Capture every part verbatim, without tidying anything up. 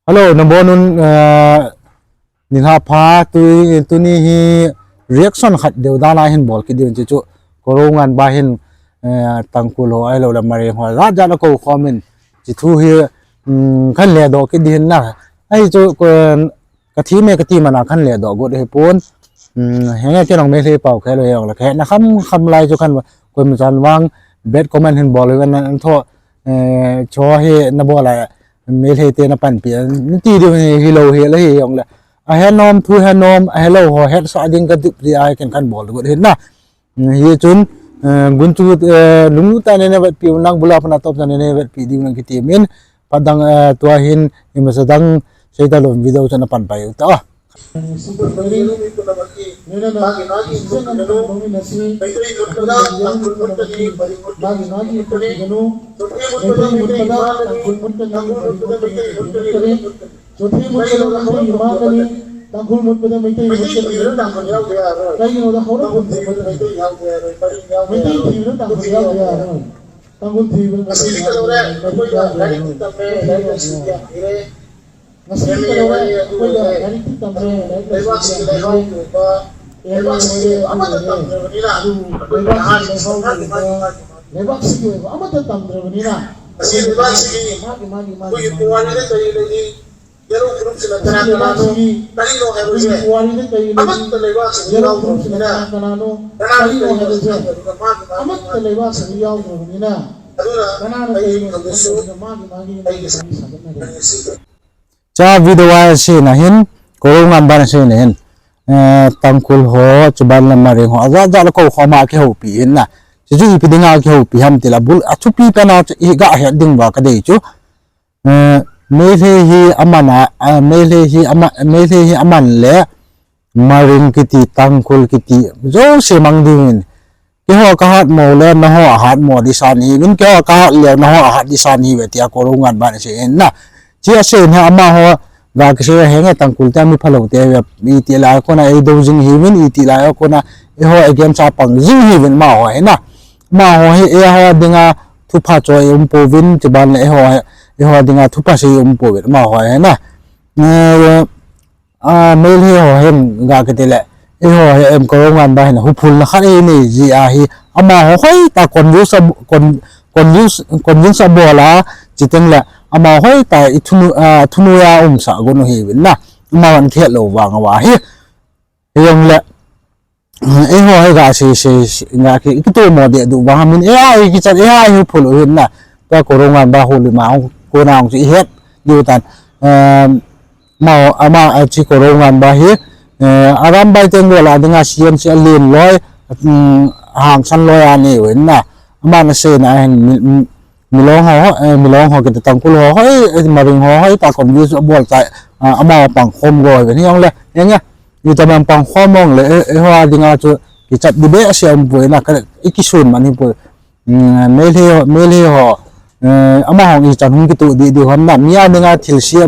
Hello, nabonun, eh, nilhah pha. Tu, tuni hi reaction khat deu dan a hin bol kit ding chu chu. Korounganba hin, eh, Tangkhul ho ahilou le Mareng ho jat jat a kou khom in. Chu thu hi, um, kan ledoh kit ding na. Ahi chu, ko, ka thi me ka ti mana kan ledoh got hi pon. Um, henge kei nong Meitei pau khe lo heng le khe na kham kham lai chu kan koima chan vang bad comment hin bol ven na tho, eh, cho hi na bol a Meitei te na panpi, ni ti ding hi, hilou hi la hi jong le. A he nom, thu he nom, a helou ho hetsah ding ka dip ri a ken kan bol got hin na. Hi chun, eh, gun chu, eh, lunglut a nene vetpi un lang bula pana top na nene vetpi ding lang kiti min. Padang, eh, tua hin, ima sa dang, sei ta lom video chu na pan pai ta. Chauthi mutpada Meitei ima kani, Tangkhul mutpada Meitei ima kani. Kaiginoda Haurakho mutpada Meitei ima kani. Meitei thibada Tangkhul yaoda yaroi. Tangkhul thibada Meitei yaoda yaroi. Meitei yaoda yaroi. Ngasi ka lou e, akoiya lairik hi tamme, lairik laisu hi tamme. Leibak sigi lou e, akoiya. Leibak sigi lou e, akoiya. Leibak sigi lou e, amata tamdra bani na. Magi, magi, magi, magi. Yellow group sila kana kana no, kali no hai buje. Amatta leibak sigi yellow group sila kana kana no, kali no hai buje. Amatta leibak sigi yellow group ni na. Aduna ai kamusu, ai kisa. Cha video a sei na hin, Korounganba na sei na hin. Eh, Tangkhul ho, chuban le Mareng ho, aja ja le kou khom a kihoupi hin na. Chuchu ipi dinga kihoupi ham tile, bul, athupi pen a chu iga het ding uva kadei chu. Eh, Meitei hi aman a, ah, Meitei hi ama, Meitei hi aman le Mareng kiti, Tangkhul kiti, jouse mang dingin. Keiho kahatmo le, nangho ahatmo disan hiuvin, keiho kahat le, nangho ahat disan hiuve, tia Korounganba in asei in na. Chia asei na amaho, ga kisei henge Tangkhul te mi phalou te ve, iti lai kona eidou jing hiuvin, iti lai kona eiho against a pang jing hiuvin amaho hi na. Amaho hi eiho dinga thupha choi umpouvin, chuban le eiho, eiho dinga thupha sei umpouvin, amaho hi na. Eh, a, Meitei ho hin ga kiti le, eiho hi em Korounganba hin huphulna khat einei ji ahi, amaho hoitah convince a, con-, convince, convince abol a, chuteng le, amaho hoitah i thunu, a, thunu a umsah gon u hiuvin na, amahon kihet lou vang uva hi. Hijongle, eiho hi ga sei, sei, sei, ga ki, kitomo deh diu vang, amin, eiho hi kichat, eiho hi huphul u hin na. Tua Korounganba houlim a hung, kona hung chu ihet diu tan. Em, ma, ama, a chi Korounganba hi, eh, Arambai Tenggol a dinga C N C a len loi, um, hangsan loi anei u hin na. Aman asei na hin, mi, mi, Milong ho, eh, Milong ho kiti Tangkhul ho, hoi, eh, Mareng ho, hoitah convince abol chai, ah, ama pangkhom go, hijongle, henge, itamang pangkhom jongle, eh, eiho a dinga chu kichat ding behseh aumpoi na, ka, ikisun man hipoi. Mm, Meitei ho, Meitei ho, eh, amahon ichan hung kitoh ding ding ham na, mi a dinga thilse,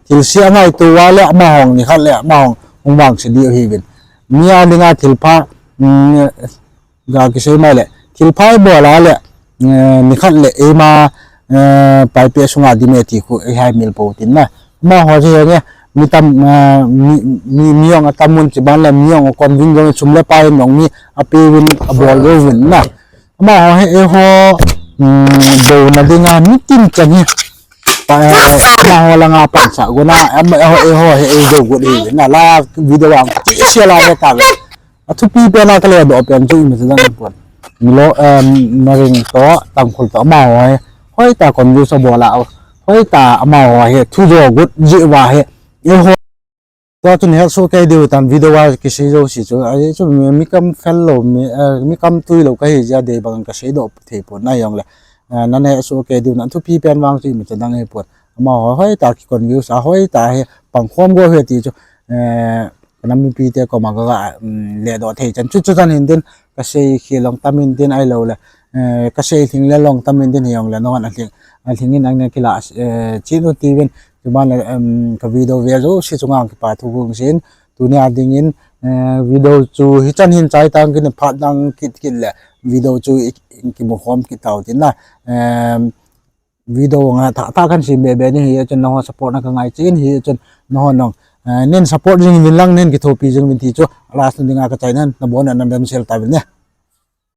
thilse angaito uva le, amahon nikhat le, amahon hung vangse ding u hiuvin. Mi a dinga thilpha, mm, ga kisei mai le, thilpha ibol a le, eh, nikhat le, eima, eh, paipeh sunga dime ti khu, eihai mil pou tin na. Amaho chu henge, mi tam, eh, mi, mi, mi jong atam un chuban le, mi jong aconvince jong sum le pai in jong mi apeuvin abol jouvin na. Amaho hi eiho, mm, douna dinga mi tin chan hi. Pa, eh, amaho langa pansa gona, am, eiho, eiho hi eidou got hi na la video ang. Chi sia la ve ta ve. Athupi pen a kaledoh pen chu ima chu dang pon. Milo, em, Mareng toh, Tangkhul toh, amaho hi. Hoitah convince abol a, hoitah amaho hi, thu jo got ji uva hi. Eiho. Tua chun het soh kei diu tan video a kisei jouse chu. Ahi chu mi, mi kam fel lou, mi, eh, mi kam tui lou kahi jeh a dei bang kasei doh thei pon ahijongle. Eh, nana het soh kei diu nan thupi pen vang chu ima chu dang hi pon. Amaho hoitah kiconvince a, hoitah hi pangkhom go hi ti chu. Eh, Ka nam mipi te koma ka, ka, um, ledoh thei chan. Chu, chu chan hin tin, ka sei khel long tam in tin ahilou le, eh, ka sei lhing le long tam in tin hijongle, nangho alhing, alhing in ang ne kila, eh, chin u tivin, chuban le, um, ka video ve jouse chunga kipa thu kong sin, tunia dingin, eh, video chu hichan hin chai tang kin phat dang kit kit le, video chu i, i kimu khom kit tau tin na, em, video nga tha tha kan sem be be ni hi chun nangho support na ka ngai chen hi chun nangho nang, eh, nen support jing vin lang nen kithopi jing vin ti chu last na dinga ka chainan na bon na damsel ta vin ne.